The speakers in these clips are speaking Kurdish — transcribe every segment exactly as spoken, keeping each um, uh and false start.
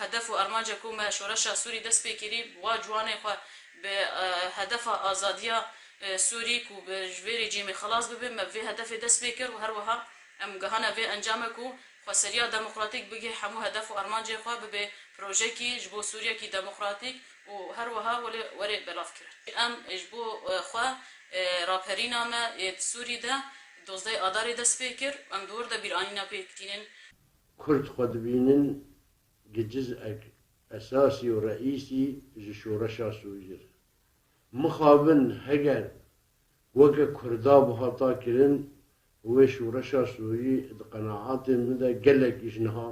Hedef û armanca ku me şoreşa Sûrî dest pê kirî, wa ciwanê xwe bi, e, hedefa azadiya, e, Sûrî ku bi, ji vê rejîmê xelas bibe, me bi vê hedefê dest pê kir û her wiha em gihane vê encame ku xweseriya demokratîk bigihê hemû hedef û armancê xwe, bibe projekî ji bo Sûriyekî demokratîk û her wiha were, were belavkirin. Em ji bo, e, xwe, e, raperîna me ê di Sûrî de dozdeh Adarê dest pê kir, em di wir de bîranîna pêk tînin. Kurd xwe dibînin gicizek esasî û reîsî ji şoreşa Sûrî re. Mixabin heger weke Kurda bihata kirin, wê şoreşa Sûrî di qenaetê min de gelekî ji niha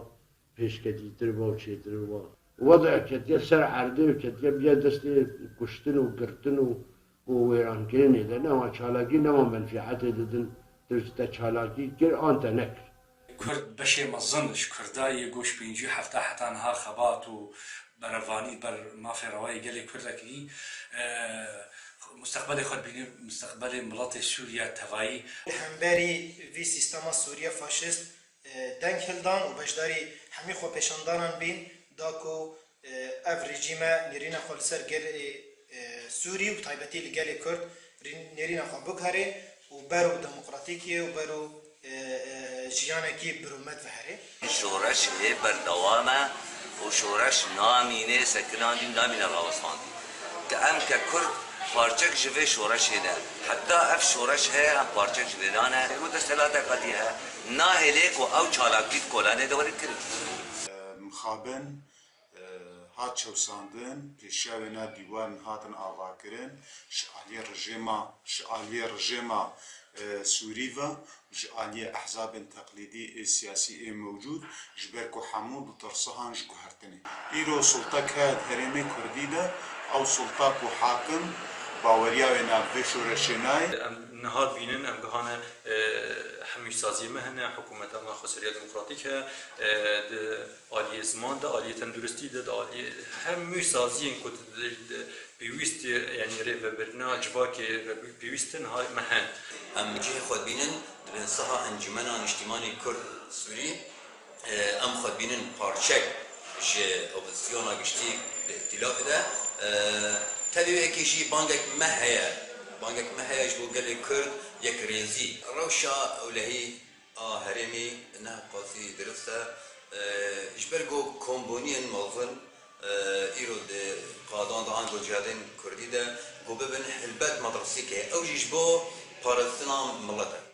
pêşketîtir ba û çêtir ba. Wede ketiye ser erdê û ketiye biye destê kuştin û girtin û û wêrankirinê de nema çalakî nema menfîetê didin, tu ji te çalakî kir an te nekir. Kurd beşê mezin ji Kurda yê ku ji pêncî û hefta heta niha xebat û berevanî ber mafê rewayê gelê Kurd de kirî, e, musteqbelê xwe dibîne, musteqbelê miletê Sûriye tevayî. Li hemberî vî sîstema Sûriye faşîst, e, deng hildan û beşdarî hemî xwepêşandanan bîn, da ku, e, ev rejîme nêrîna xwe li ser gelê, e, Sûrî û bi taybetî li gelê Kurd rî-, nêrîna xwe biguherê û ber û demokratîkiyê û ber û, e, e, jiyanekî birûmet ve herê. Şoreş hê berdewam e û şoreş namîne sekinandî û namîne rawestandî. Ke em ke Kurd parçek ji vê şoreşê ne. Heta ev şoreş heye em parçek ji vê de ne. Êro desthilateka dî heye. Nahêle ku ew çalakî di kolanê de were kirin. Mixabin hat çewsandin, pêşiya wêna dîwarin hatin avakirin, ji aliyê rejêma, ji aliyê rejêma, e, Sûrî ve, ji aliyê ehzabên teqlîdî ê siyasî ê mewcûd, ji ber ku hemû ditirsihan ji guhertinê. Îro sultek heye di herêmê Kurdî de, ew sulta ku hakim baweriya wê nav vê şoreşê nayê. Em niha dibînin, em gihane, e, hemî saziyê me hene, hikûmeta me xweseriya demokratîk heye, e, di aliyê ziman de, aliyê tenduristî de, di aliyê hemû saziyên ku di, di, di pêwîst, yanî rêvebirina civakê re pêwîst in, ha me hen. Em cihê xwe dibînin di bin saha Encûmena Niştîmanî Kurd Sûrî, e, em xwe dibînin parçek ji opozîsyona giştî di îtîlafê de. E, tevî wê yekê jî bangek me heye, bangek me heye ji bo gelê Kurd yekrêzî. Rewşa ewlehî a herêmî ne qasî dirist e. E, ji ber ku kombûniyên mezin, e, îro di qadan de ango cihadên kurdî de ku bibin helbet medresîkê, ew jî ji bo parastina milet e.